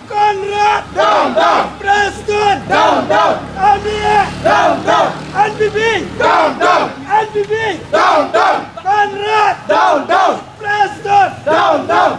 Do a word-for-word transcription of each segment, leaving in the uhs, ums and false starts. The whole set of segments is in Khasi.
Conrad! Down, down! Prestone! Down, down! M D A! Down, down! N P P! Down, down! N P P! Down, down! Conrad! Down, down! Prestone! Down, down! N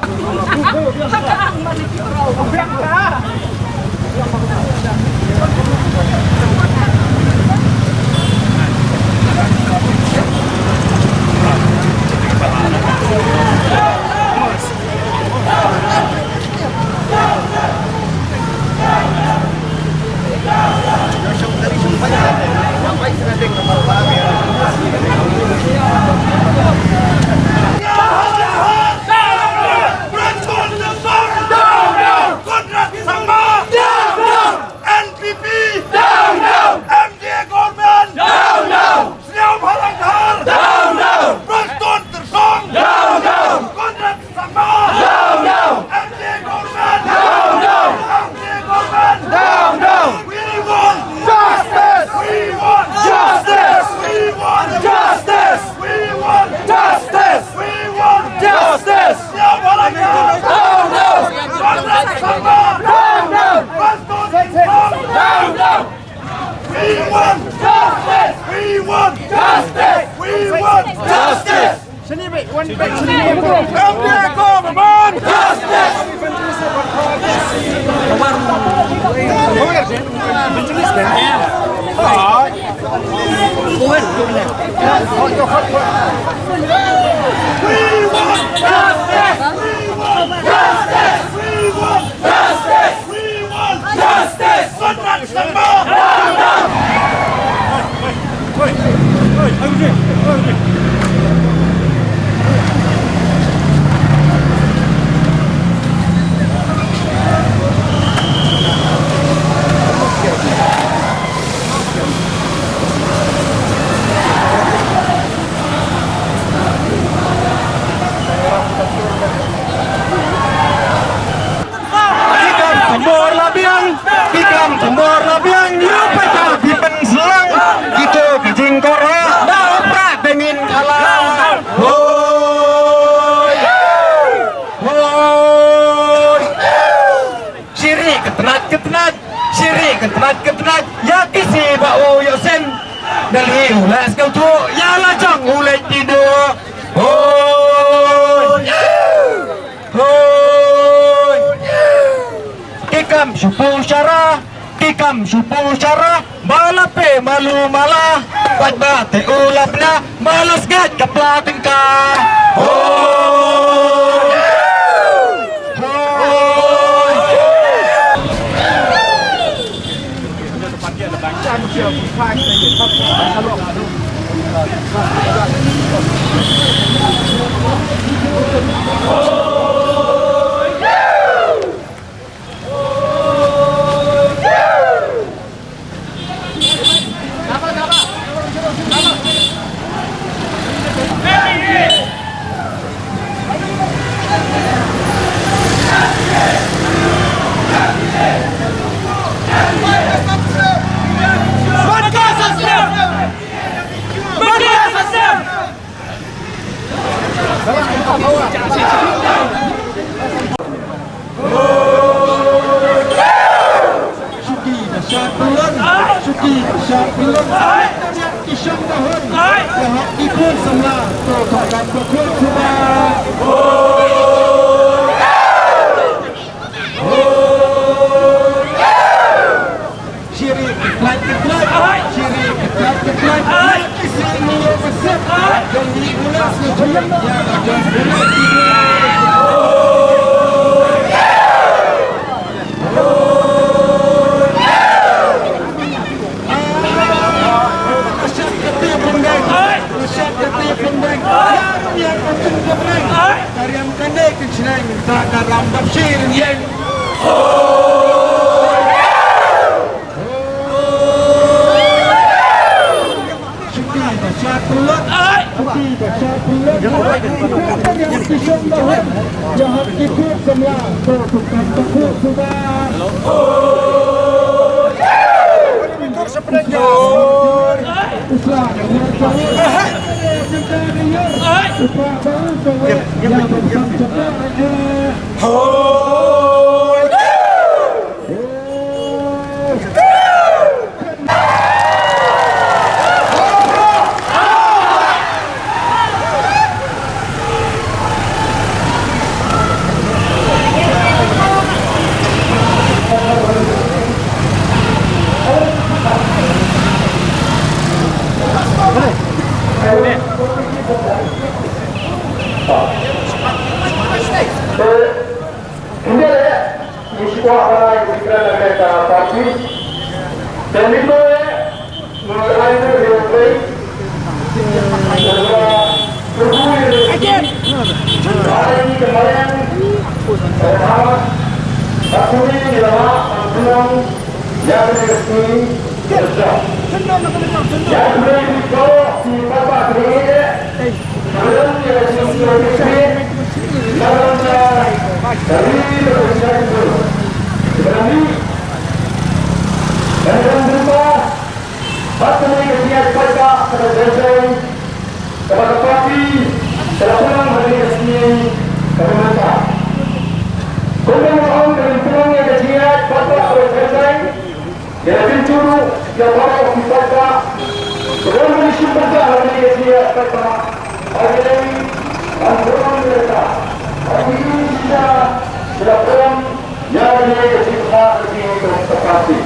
P P! Down, down! M D A government! Down, down! Sniawbhalang Dhar! Down, down! Prestone Tynsong! Down, down! Conrad Sangma! Down, down! M D A government! Down, down! M D A government! Down, down! We want justice! We want justice! We want justice! We want justice! We want justice! Sniawbhalang Dhar! Down, down! Conrad Sangma! Down, down! Prestone Tynsong! Down, down! We want justice! We want justice! We want justice! M D A government! Justice! We want justice! We want justice! We want justice! We want justice! Conrad Sangma! Ki kam tymor la biang, ki kam tymor la biang, ïa pyrta bi pynslang, kito ki jingkora, da u prah da ngin khala. Hoi! Hoi! Shiri ka tnat ka tnat, shiri ka tnat ka tnat, ïa ki si ba u ïoh sem. Dali u la skau tu, ïa la jong u leit ki do. Hoi! Hoi! Ki kam shu pu shara, ki kam shu pu shara, ba la pe malu mala, pat ba te u la pna, ba la sngewt ka pla tyngka. Hoi! Hoi! Shuki da shad bulan, shuki da shad bulan, ki shong da hun, ya hok ki khun samla, to to kan to khun suba. Shiri ki plait ki plait, shiri ki plait ki plait, ki sing ni ya masuk, dan ni ulas ni juyang ya dan ulas ni juyang. Bad kane ka jingïaid paidbah kaba jai jai, kaba ka party ka la pynlong ha kane ka sngi kaba mynta. Kumba nga ong, ka la pynlong ïa ka jingïaid paidbah kaba jai jai, ïa la pynjur ïa baroh ki paidbah. Ka long ka jingïaid paidbah ha kane ka jingïaid paidbah. Ba ïa la pynlong ïa ka, ba ïa la pynlong ïa ka. Ïa kane ka jingkha ka jingkha ka party.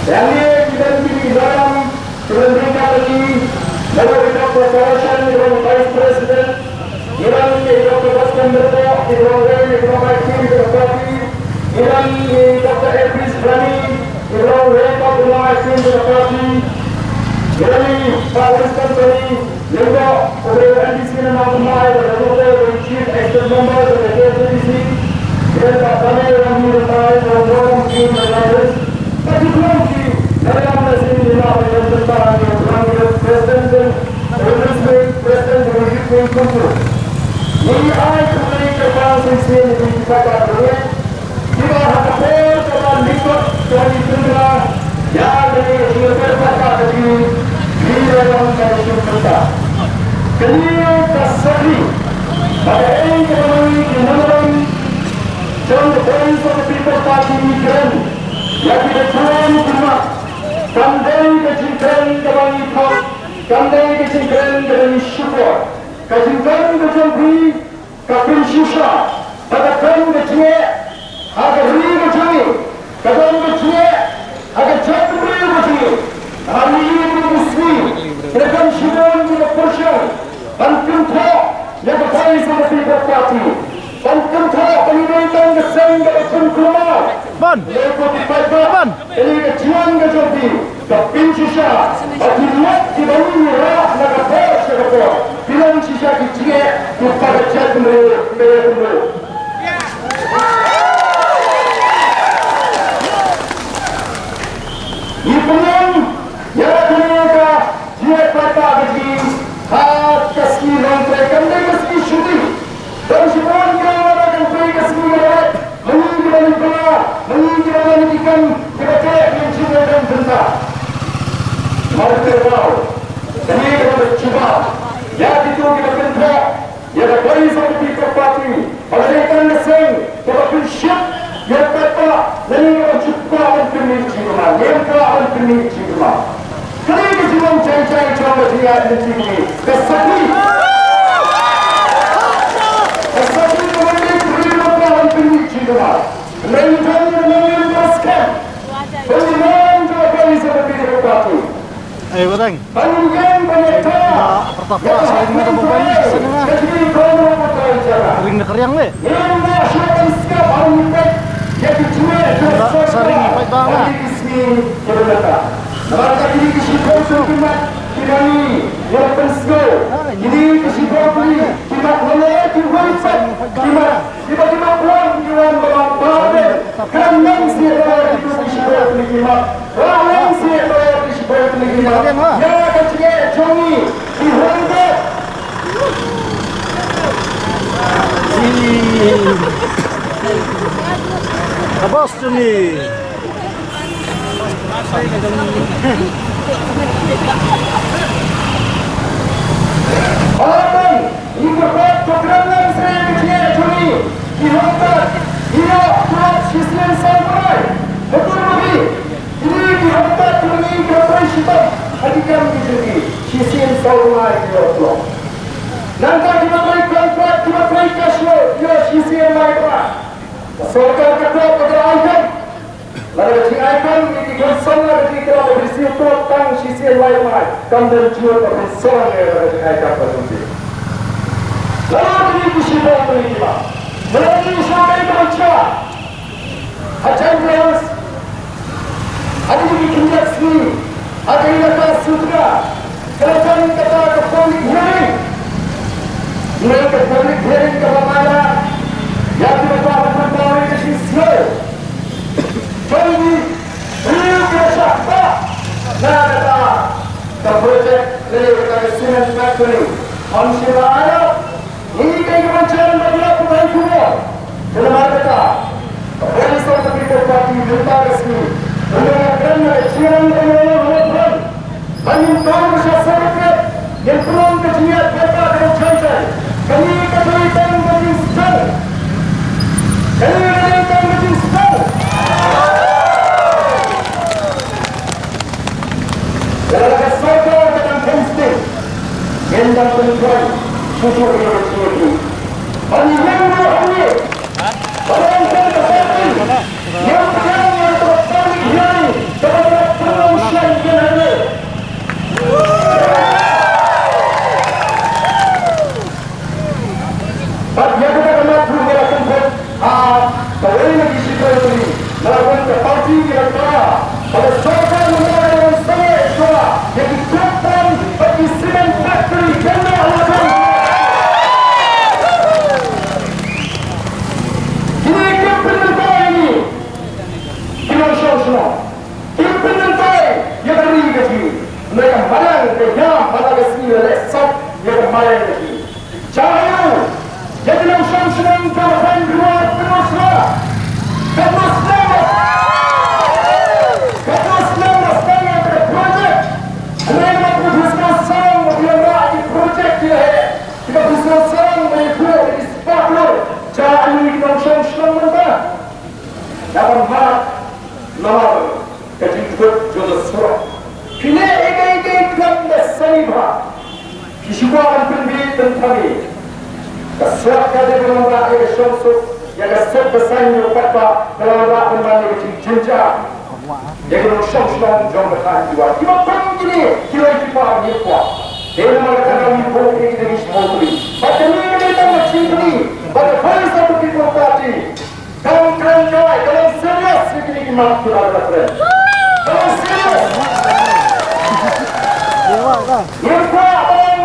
Ïa ngi ki don ki nongïalam ki don ryngkat lynti, naba i Doctor Tarashan i long Vice President, i don i Doctor Baskam Myrboh i long wei na ki nongïalam ka party, i don i Doctor Elbridge Brani i long wei pat na ki nongïalam ka party, i don i Bah Winston Bani, Lyngdoh, u briew N D C na Nongthymmai, bad u Chief Executive Member ka K H A D C, Bah Dame Rangbah Tympai, Honorable Chief Minister, bad ki khlem ki nongïalam na sien, ki nongïalam na sien, President, President, President, Youth Wing kumjuh. Ngi ai khublei kyrpang shisien ïa phi ki paidbah. Kiba ha ka por kaba lyngkot ka jingpynbna ïa kane ka jingïakhun paidbah ka jong ngi, ngi la ïoh ka jingpynbna. Kane ka sakhi ba kaei kaba ngi ki nongïalam jong ka Voice of the People Party ngi kren ïa ki paidbah, kam dei ka jingkren kaba ngi thok, kam dei ka jingkren kaba ngi shukor. Ka jingkren ka jong phi ka pynshisha ba ka don ka jingeh ha ka ri ka jong ngi, ka don ka jingeh ha ka jaitbynriew ka jong ngi. Ngi ïohi ba ki sngi ki la don shibun kiba pyrshang ban kynthoh ïa ka Voice of the People Party, ban kynthoh ba ngi dei tang ka seng kaba pynkulmar. Ban. Ïa ka, ki paidbah. Ban. Kane ka jingwan ka jong phi ka pynshisha ba ki lok kiba ngi rah na ka por sha ka por ki long shisha ki jingeh kiba ka jaitbynriew ka ïakynduh. Ngi pynlong ïa kane ka jingeh paidbah ka jong ngi ha ka sngi Longtrei, kam dei ka sngi shuti. Don shibun ki ong ba kan poi ka sngi kaba lait, ma ngi kiba ngi pynlong, ma ngi kiba ngi ki kam kiba treh, ngin shu don bynta. Marwei, kane ka long ka jubab ïa kito kiba kynthoh ïa ka Voice of the People Party, ba ka dei tang ka seng kaba pynshit ïa ka paidbah, lane kaba ju kwah ban pynmih jingkyrmen, ym kwah ban pynmih jingkyrmen. Kane ka jinglong jai jai jong ka jingïaid lynti kane, ka support, ka support ka ban dei ka ban pynmih jingkyrmen. Hynrei ngi don ngi don ngi don skhem ba ngi don ka Voice of the People Party. Ai, batang. Ba ngi don ka Ai, ba pertapa sa ring na ka mobile ni, sa ring na. Ring na keriang ni. Ba sa ring ni, paidbah nga. Namar kine ki shiphew tylli ki mat kiba ngi ïa pynsngew. Kine ki shiphew tylli ki mat, namar ki wei pat ki mat kiba, kiba kwah ki wan ba long part, kren lang seh ba ki tu ki shiphew tylli ki mat. Kren lang seh ba ki shiphew tylli ki mat. Ïa ka jingeh jong ngi ki hynriew. Ka bos jong ngi. Ngi kyrpad, to kren lang seh ïa ka jingeh jong ngi ki hynriew. Ïa, to shisien saw bnai. Hato ba phi, kine ki hynriew jong ngi kiba trei shitom ha ki kam ki jong ki, shisien saw bnai ki ïoh tlot. Nangta kiba trei kontrak, kiba trei cashier, ïoh shisien lai bnai. Ka sorkar ka tlot ba ka ai kam. Lada ka jingai kam ïa ki khun samla ka jingkhlaiñ, ka siew tlot tang shisien lai bnai, kam don jingmut ba phin sah ïa ka jingai kam ka jong ki. Lada kine ki shiphew tylli ki mat, lada kine ki shiphew tylli ki mat, ha January, ha kine ki khyndiat sngi, ha kane ka sutra, ka la jan kata ka public hearing. Hynrei ka public hearing kaba man la ïa kiba kwah ban pynpaw ïa ka jingsngew jong ki briew kiba shah kwah na kata ka project lane kata ka cement factory. Ym shym la ïoh. Ngi dei kiba jan ban ïoh ka bai khubor. Te namar kata, ka Voice of the People Party mynta ka sngi, ka long ka kren na ka jingrang ka long ka long. Ba ngin pynlong ka jingïaid paidbah kaba jai jai. Kane ka dei tang ka jingsdang. Kane ka dei tang ka jingsdang. Lada ka sorkar ka dang kheiñ sting, ngin dang pynkheiñ shuh shuh ïa ka jingïaid. Ban ïeng ruh hangne. Ba dang don ka sorkar. Ngin pynkheiñ ïa ka public hearing kaba la pynlong shen ïa hangne. Bad ïa kata ka mat ruh ngi la kynphod ha kawei na ki shiphew tylli na la wan ka party, ki la kra ba ka sorkar mynta ka dei ban sangeh shwa ïa ki coke plant bad ki cement factory. Kane la dei. Kine kim pynmynta ïa ngi ki nongshong shnong. Kim pynmynta ïa ka ri ka jong ngi. Hynrei ka madan ka ïam, madan ka sngi la leh sop ïa ka madan ka jong ngi. Sha ïa ki nongshong shnong jong ka thaiñ Riwai, katno snem, katno snem, katno snem ba sdang ïa ka project. Hynrei namar ba phi sngewsarong ba ki ïa ki project ki la heh, ki ba phi sngewsarong ba ïa ki spah klur. Sha ïa ki nongshong shnong mynta. Ïa ban mad namar ka jingkut jong ka surok. Phi leh ïa kaei kaei khlem da sani bha. Phi shu kwah ban pynbieit pynthame. Ka surok ka dei ban wanrah ïa ka shongsuk, ïa ka suk ka saiñ jong u paidbah, ka la wanrah ban wan ïa ka jingjynjar ïa ki nongshong shnong jong ka thaiñ Riwai. Kiba kum kine ki loi ki par ngi kwah. Dei namar kata ngi buh ïa kine ki shiphew tylli. Bad kane ka dei tang ka jingkylli ba ka Voice of the People Party. Kan kren kai, kan serious ïa kine ki mat kiba la kren. Kan serious. Ngim kwah ban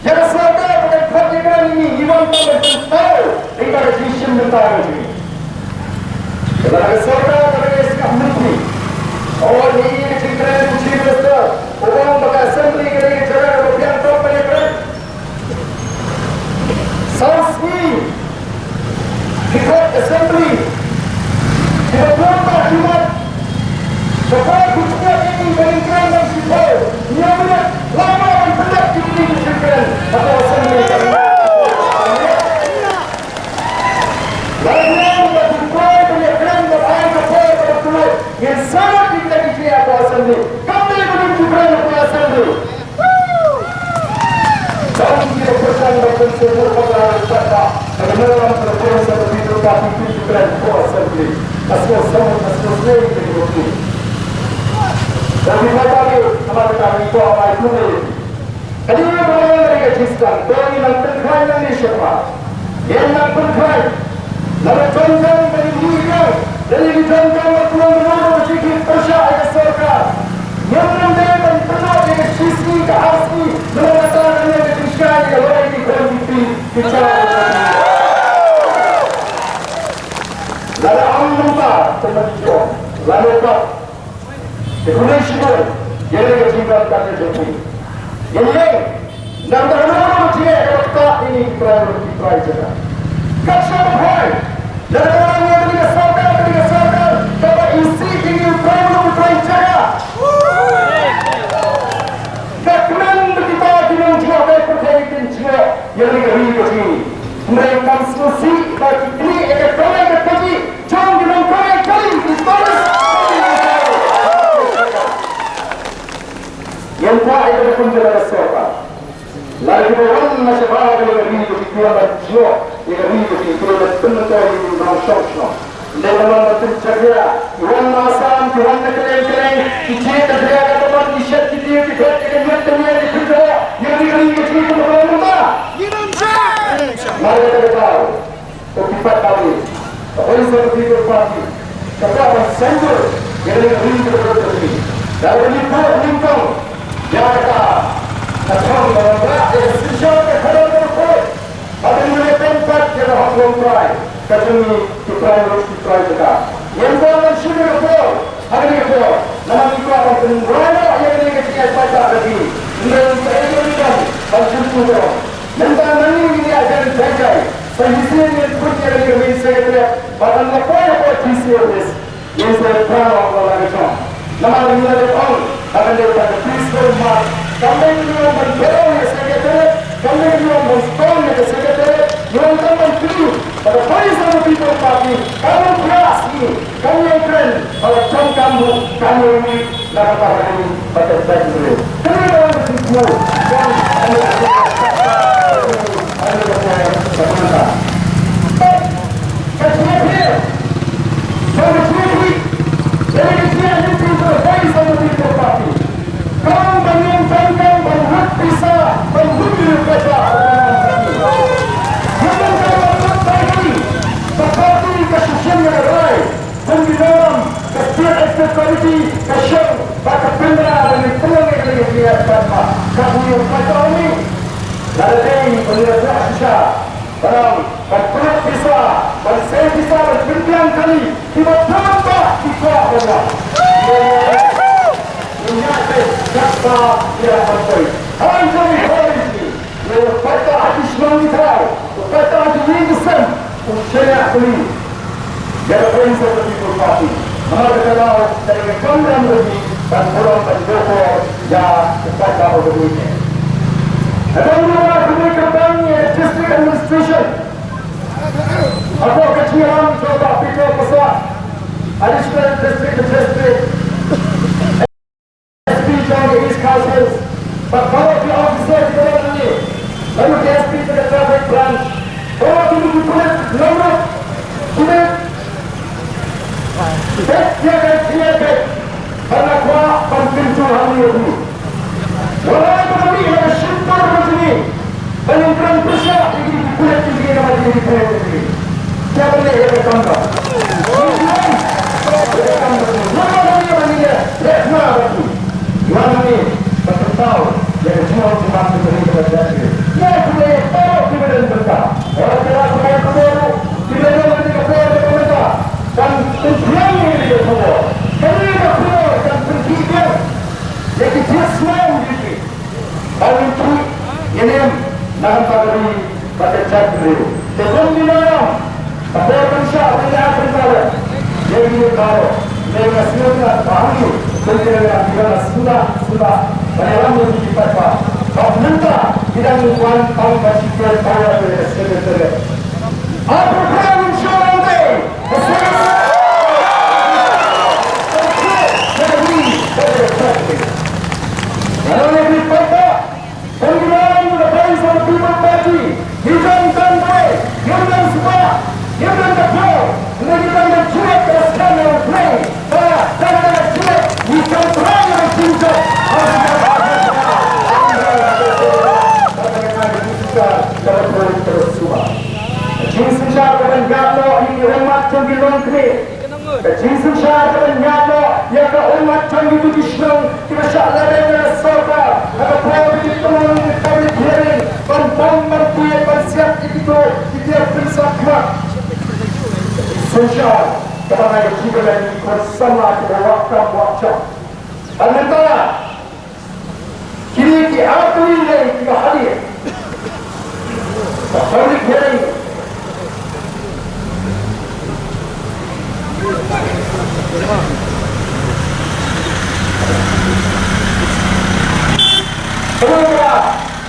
ïa ka sorkar ba kan khot ïa kren ïa ngi, ngi wan ban pynpaw ïa ka jingshim bynta ka jong ngi. Kata ka sorkar ba ka ïa sngap mynta. Oh, ngi ïa ka jingkren u Chief Minister u ong ba ka Assembly ka dei ka jaka kaba biang tam ban ïa kren. Saw sngi ki khot Assembly, ki la bun bha ki mat. Ka por ki jingïaid ïa ngi ba ngin kren tang shiphew hynñiew minit, lada ngim pyndep ki kti ki jingkren ha ka Assembly ka. Ka Memorandum of Proposal of the People Party to the Grand Four Assembly. Ka sngewsih, ka sngewsih ka jong ki. Ka jingmai ka ngi, namar kata ngi kwah ban ïathuh ïa ki. Ka dei ba ngi ïa ka jingsdang, to ngin nang pynkhlaiñ nangne shakhmat. Ngin nang pynkhlaiñ. Lada jong ka ba ngi ïa, lada ngi jong ka ba pynlong ba ngi ïa ka jingkit pyrshah ïa ka sorkar. Ngim nang dei ban pynlong ïa ka shisngi ka arsngi, namar kata ka ngi ïa ka jingshai ïa ka lawei ki khun ki kti. Lada ym mynta, te ma ki jong, lada pat te khun shibun, ïa kane ka jingdon ka jong phi. Ïa kane, nangta ruh ruh jingeh kaba ktah ïa ngi ki trai ruh ki trai jaka. Kat shaba phai, lada ka rang ïa kane ka sorkar, kane ka sorkar kaba isih ïa ngi ki trai ruh ki trai jaka. Ka kmen ba kita ki nongjngoh ka pyrthei kin jngoh ïa kane ka ri ka jong ngi. Hynrei kam sngewsih ba ki knieh ïa ka kawei ka kajih jong ki nongkawei kali ki tourist. Ngim kwah ïa ka kum jong ka sorkar. Lada kiba wan na shabar ka ri ka ri ka jong ngi ban jngoh ïa ka ri ka jong ngi, kiba pynmynta ïa ki nongshong shnong. Ym dei ban wan ban pynjakhlia, ki wan na Assam, ki wan na kylleng kylleng, ki jied jakhlia, ka ban ki shet ki tiew, ki phet, ki kynjat kynjat, ki pynjot, ïa ka ri ka jong ngi kumba ka long mynta. Mar kata ka daw, ko ki paidbah, ka Voice of the People Party ka kwah ban saiñdur ïa ka ri ka jong ngi. Da kaba ngi buh nyngkong ïa kata ka thong kaba ngi rah ïa ka synshar ka khadar kaba khuid. Bad ngin ïa pynpat ïa ka hok longtrai ka jong ngi ki trai ruh ki trai jaka. Ngim kwah ban shim ïa ka por ha kane ka por namar ngi kwah ban pynroi noh ïa kane ka jingïaid paidbah ka jong ngi. Hynrei sa ïa ngi ban ban kyntu ka rong. Mynta nangne ngin ïaid ban jai jai. Sa shisien ngin put ïa kane ka main secretariat bad ngan la poi hapoh D C office. Ngin sa ïa pynlong la ka jong. Namar ngi la dep ong ba kan dei ban peaceful march. Kam dei ngi ong ban pynlong ïa secretariat, kam dei ngi ong ban storm ïa ka secretariat. Ngi ong tang ban kylli ba ka Voice of the People Party kam ïeng phriah ïa ngi, kam ïeng kren ba la jong kam ruh kam ïeng. Na ka para ni ba ka jait briew. Kane ka wan ka jingkyrkhu jong ka jait briew. Kane ka por ka mynta. Ka jingkyrkhu jong ka jingkyrkhu. Kane ka jingkyrkhu jong ka Voice of the People Party. Kam ban ïeng tang kam ban lut pisa ban lut ïa ka jait. Ïa ka jait ban lut party. Ka party ka shisien ïa ka rai. Kum ki nongïalam ka State Executive Committee ka shong bad ka pynbna ba ngin pynlong ïa kane ka jingïaid paidbah. Ka jingïaid paidbah une lada dei ba ngin ïa kwah shisha ban ong ban pynlut pisa, ban sei pisa, ban pynbiang kali, kiba don ba ki kwah ban wan. Ngin ïaid beit katba ïa ban poi. Haba ïa jong ngi hoi. Ïa u paidbah ha ki shnong ki thaw, u paidbah ha ki ïing ki sem, u shaniah kali ïa ka Voice of the People Party. Namar kata ka daw ka dei ka kamram ka jong ngi ban burom ban ïoh por ïa u paidbah uba ïeit. Nga dang ïa ka kyrpang ïa ka district administration. Hapoh ka jingïalam jong u Bah Peter Passah, Additional District Magistrate. S P jong ka East Khasi Hills, bad baroh ki officer kiba don hangne, la ruh ki S P jong ka Traffic Branch, baroh kine ki pulit, la ruh kine, bad ïa ka jingïaid beit, bad nga kwah ban kyntu hangne ïa phi. Wat la ka mih na ka shyntur ka jong ngi. Ban ïeng pyrshah ïa kine ki pulit ki jingeh namar kine ki pulit ki jingeh. Ïa ban leh ïa ka kamram. Ïa ka kamram. Namar kane ban ïeng leh khana bad ki. Wan hangne ban pynpaw ïa ka jingong jingmane jong ka ri ka jait. Ïa kine baroh kiba don bynta. Ïa kine baroh kiba don bynta. Ban pynbiang ïa kane ka khubor. Kane ka khubor kan pynkhih biang ïa ki jingsngew jong ki. Ba ngin kit ïa ïa nym na ka bynta ka ri bad ka jaitbynriew. Te kum ki nongïalam, ka por kan shah ban ïa pynpaw ïa kine baroh. Te nga sngewthuh ba hangne kum ki nongïalam ki la sngewthuh sngewthuh ban ïalam ïa ki paidbah. Bad mynta ki dang wan tang ba shi kynta ïa ka secretariat. Hapoh Prime Minister Day. Ka jingsynshar kaba ñiad noh ïa ka ummat jong kito ki shnong kiba shah lehbeiñ ïa ka sorkar ha ka por ba ki pynlong ki public hearing ban bam ban tied ban siat ïa kito ki tiar pynshah khmat. Ka jingsynshar kaba nga ïa ki ba ngi khun samla kiba wad kam wad jam. Bad mynta kine ki artylli ki ba hadien ka public hearing.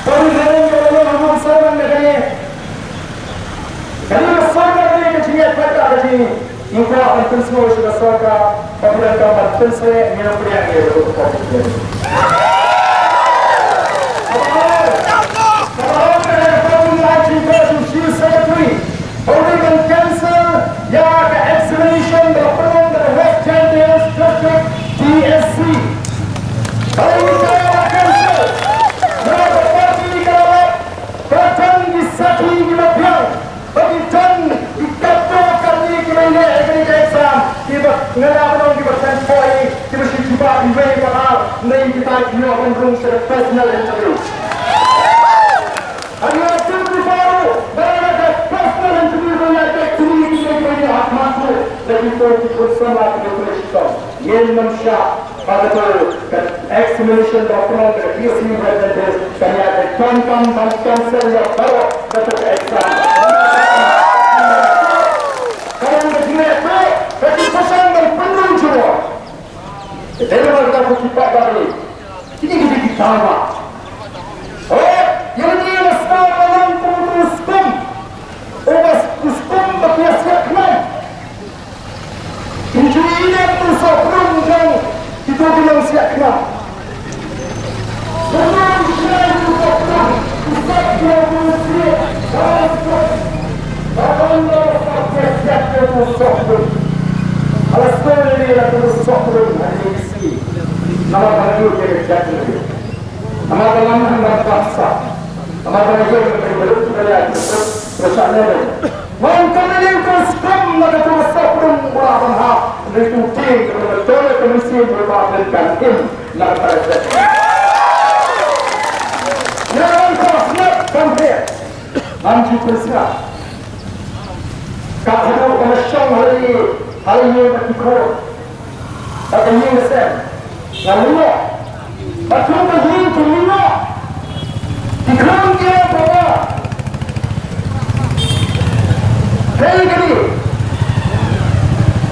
Public hearing ka ba long ha Mawsarweng na kane. Kane ka sorkar ne ka jingïaid paidbah ka jong ngi. Ngi kwah ban pynsngew sha ka sorkar ba phi donkam ban pynsngew, ngin ym pdiang ïa ka sorkar. Kaba ar, kaba ar ka dei ba ngi ai jingkwah sha u Chief Secretary ba u dei ban cancel ïa ka examination ba la pynlong da ka West Jaintia Hills District D S C. Ba ngi kwah ban cancel. Namar ba party ka la lap ba don ki sakhi kiba biang, ba ki don ki katto katne kiba ïaleh ïa kane ka exam, kiba nga la ban ong kiba jan poi, kiba shu jubab iwei pa ar, hynrei kita ki ïoh ban rung sha ka personal interview. Hangne ha Tungku Paru, ba la ka personal interview ba ïa ka kuri kuri ba ïa hap masuk, lagi tu ki khun samla kiba kuri shitom. Ngin ym shah ba kato ka examination ba pynlong da ka D S C West Jaintia Hills kan ïa ka donkam ban cancel ïa baroh kato ka exam. Ka long ka jingleh ba ka jingpyrshang ban pynrung jubor. Ka dei namar kata ko ki paidbah, kine ki dei ki talma. Hooid, ïa lade la sdang ban long kum uto u skum, uba u skum ba ki ïa siat khnang. Ngi ju ïeh ïa uto u sohpdung jong kito ki nongsiah khnang. Kito ki nongsiah khnang, u sat ïa uto u snieh, ba la sdang, ba la sdang ban siat ïa uto u sohpdung. Ba la sdang ïa uto u sohpdung ha kine ki sngi. Namar ba ngi ïoh ïa ka jaitbynriew. Namar ba ngi ïoh ïa ka bahasa. Namar ba ngi ïoh ïa ka jaitbynriew. Wan kane lei u skum na kato ka sopdung u la ban hap. Hynrei tu tieng ka ban ka tole ka mynsiem ba ban kan im na ka tare. Ïa wan ka snap ban phet. Ngam ju pyrshah. Ka haduh ba nga shong ha la ïing, ha la ïing ba ki khun. Ba ka ïing ka sem. Nga lyngngoh. Ba kum ka ïing ki lyngngoh. Ki khun ki ong, "Papa, kaei kane?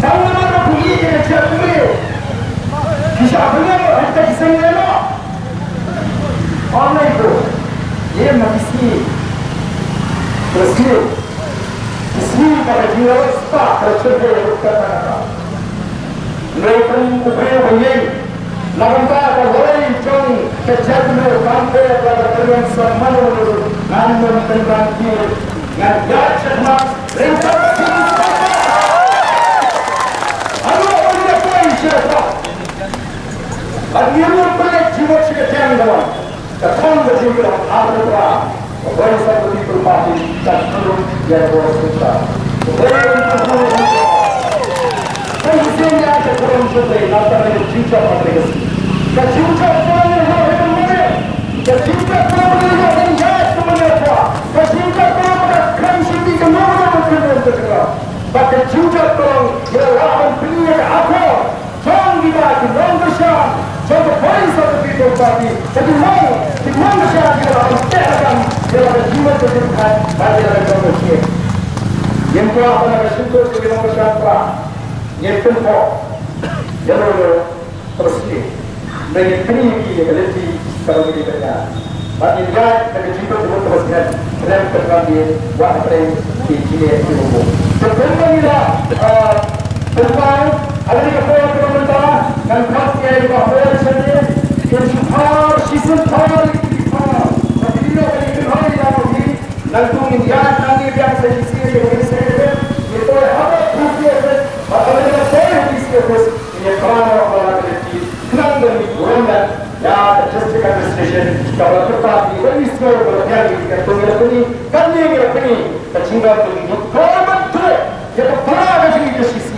Tang namar ba phi ïeit ïa ka jaitbynriew, phi shah bynriew ha kita ki seng lehnoh?" Ong, "Nai ko, ïa ma ki sngi, ki sngi, ki sngi ba ka jingïaroh spah ka la shyrkhei ruh kata kata." Hynrei kum u briew ba ïeng na ka bynta ka lawei jong ka jaitbynriew, kam pher la ka kyrmen sa mano mano ruh, ngan ym kynran kiew, ngan ïaid shakhmat ryngkat ka jingïaroh. Haduh ba ngi ïa poi sha ka Bad ngi ruh pynleit jingmut sha ka jingdon. Ka thong ka jingdon ha ka Tripura. Ka Voice of the People Party ka thong ïa ka Voice of the People. Ka Voice of the People Party. Ka jingdon ïa ka thong jong ka na ka jingjop ka ka. Ka jingjop ka na ka ka. Ka jingjop ka na ka ka. Ka jingjop ka na ka ka. Ka jingjop ka na ka ka. Bad ka jingjop ka long ïa la ban pynïaid ka akor. Jong kita ki nongkyrshan jong ka Voice of the People Party, ka ki long, ki nongkyrshan kiba la pynteh lakam ïa la ka jingmut ka jingpyrkhat bad ïa la ka jong ka jingim. Ngim kwah ban ïa ka shyntur jong ki nongkyrshan pra, ngin pynphoh ïa la ka jong ka jingim. Ngin pyni ïa ki ïa ka lynti kaba ngi dei ban ïaid. Bad ngin ïaid da ka jingkyrkhu kaba sngewthuh, khlem kyrpang ïa wat hapdeng ki jingeh ki bymman. Te kumba ngi la, ah, pynpaw ha kane ka por kaba mynta, ngan khot ïa i Bah Paul Shanlyn, in shu phar shisien phar ïa ki phar. Ba ki dei ban ïa kynhoi ïa ki. Nangta ngin ïaid nangne biang sha D C ïa ka Ministry of Health, ngin poi ha ka D C office, bad ha kane ka poi ha D C office, ngin ïakren noh bad la ka lynti, khnang ba ngin burom noh ïa ka district administration, kaba la pyrta ïa ka Ministry of Health, ïa ka Ministry of Health, kat ïa ka Ministry, ka jingrwai ka jingmut, kaba mynta ïa ka para ka jingim ka shisha.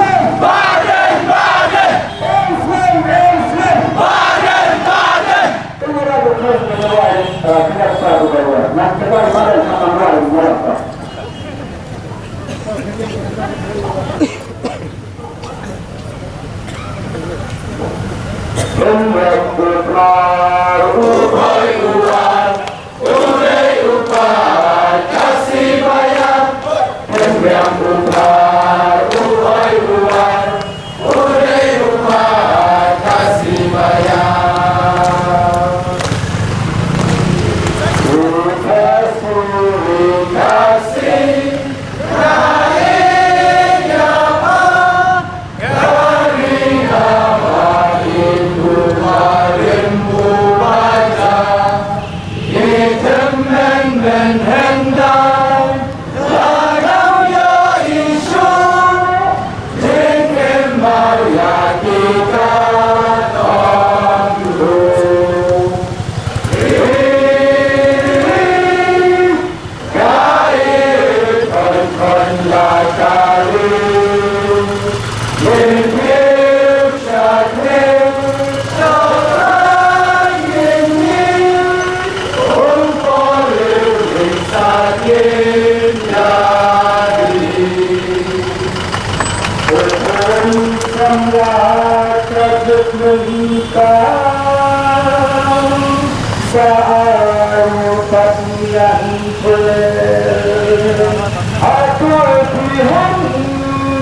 Hon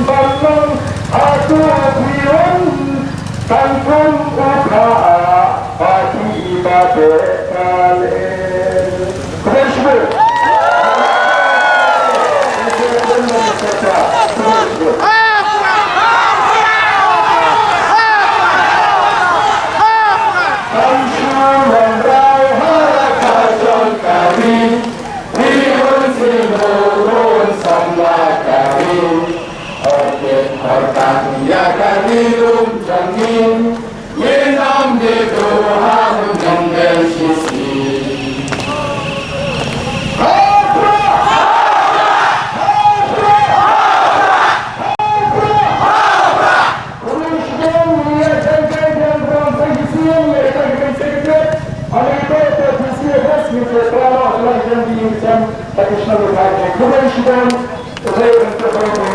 ban long atu phi hon tang kum u kha a pati ba te ka le. Khublei shibun. Kam shu wanrah ha ka jong ka ri. Phi un sngewthuh un samla ka ri. Hor kit hor tang ïa ka ri lum jong ngi. Ngin ym dei duh ha un jong ngi shisha. Hapra! Hapra! Hapra! Hapra!